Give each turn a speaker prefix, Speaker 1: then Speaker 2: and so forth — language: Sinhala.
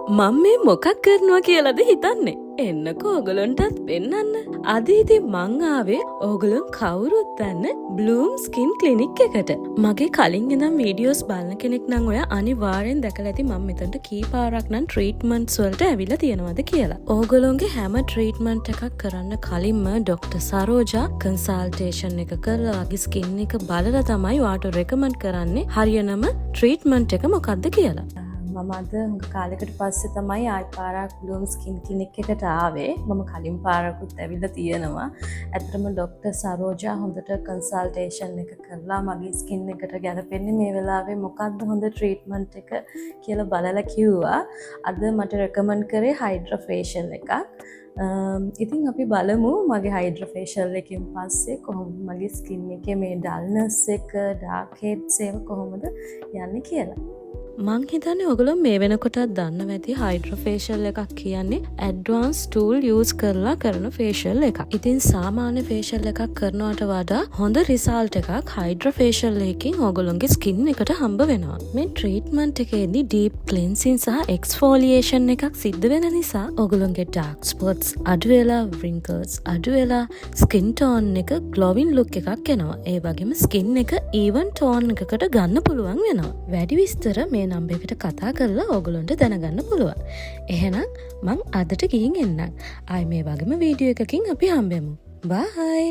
Speaker 1: මං මේ මොකක් කරනවා කියලාද හිතන්නේ? එන්නකෝ ඔයගොල්ලන්ටත් පෙන්නන්න. අද ඉතින් මං ආවේ ඕගොල්ලන් කවුරුත් දන්න බ්ලූම් ස්කින් ක්ලිනික් එකට. මගේ කලින් ඉඳන් වීඩියෝස් බලන කෙනෙක් නම් ඔයා අනිවාර්යෙන් දැකලා ඇති මං මෙතනට කී පාරක් නම් ට්‍රීට්මන්ට්ස් වලට ඇවිල්ලා තියෙනවද කියලා. ඕගොල්ලොන්ගේ හැම ට්‍රීට්මන්ට් එකක් කරන්න කලින්ම ඩොක්ටර් සරෝජා කන්සල්ටේෂන් එක කරලා, ඔයාගේ ස්කින් එක බලලා තමයි ඔයාට රෙකමන්ඩ් කරන්නේ හරියනම ට්‍රීට්මන්ට් එක මොකක්ද කියලා.
Speaker 2: මම අද හුඟ කාලෙකට පස්සේ තමයි ආයි පාරක් බ්ලූම් ස්කින් ක්ලිනික් එකට ආවේ. මම කලින් පාරකුත් ඇවිල්ලා තියෙනවා. ඇත්තටම ඩොක්ටර් සරෝජා හොඳට කන්සල්ටේෂන් එක කරලා මගේ ස්කින් එකට ගැලපෙන්නේ මේ වෙලාවේ මොකක්ද හොඳ ට්‍රීට්මන්ට් එක කියලා බලලා කිව්වා. අද මට රෙකමන්ඩ් කරේ හයිඩ්‍රා ෆේෂල් එකක්. ඉතින් අපි බලමු මගේ හයිඩ්‍රා ෆේෂල් එකෙන් පස්සේ කොහොමද මගේ ස්කින් එකේ මේ ඩල්නස් එක, ඩාර්ක් හෙඩ්ස් ඒවා කොහොමද යන්නේ කියලා.
Speaker 1: මං හිතන්නේ ඔයගොල්ලෝ මේ වෙනකොටත් දන්නවා ඇති හයිඩ්‍රා ෆේෂල් එකක් කියන්නේ ඇඩ්වාන්ස් ටූල් යූස් කරලා කරන ෆේෂල් එකක්. ඉතින් සාමාන්‍ය ෆේෂල් එකක් කරනවට වඩා හොඳ රිසල්ට් එකක් හයිඩ්‍රා ෆේෂල් එකකින් ඔයගොල්ලොන්ගේ ස්කින් එකට හම්බ වෙනවා. මේ ට්‍රීට්මන්ට් එකේදී ඩීප් ක්ලෙන්සින් සහ එක්ස්ෆෝලියේෂන් එකක් සිද්ධ වෙන නිසා ඔයගොල්ලොන්ගේ ඩාර්ක් ස්පොට්ස් අඩු වෙලා, රින්කල්ස් අඩු වෙලා, ස්කින් ටෝන් එක ග්ලෝවින් ලුක් එකක් එනවා. ඒ වගේම ස්කින් එක ඊවන් ටෝන් එකකට ගන්න පුළුවන් වෙනවා. වැඩි විස්තර මේ නම්බර් එකට කතා කරලා ඕගොල්ලන්ට දැනගන්න පුළුවන්. එහෙනම් මං අදට ගිහින් එන්නම්. ආයි මේ වගේම වීඩියෝ එකකින් අපි හම්බෙමු. බයි.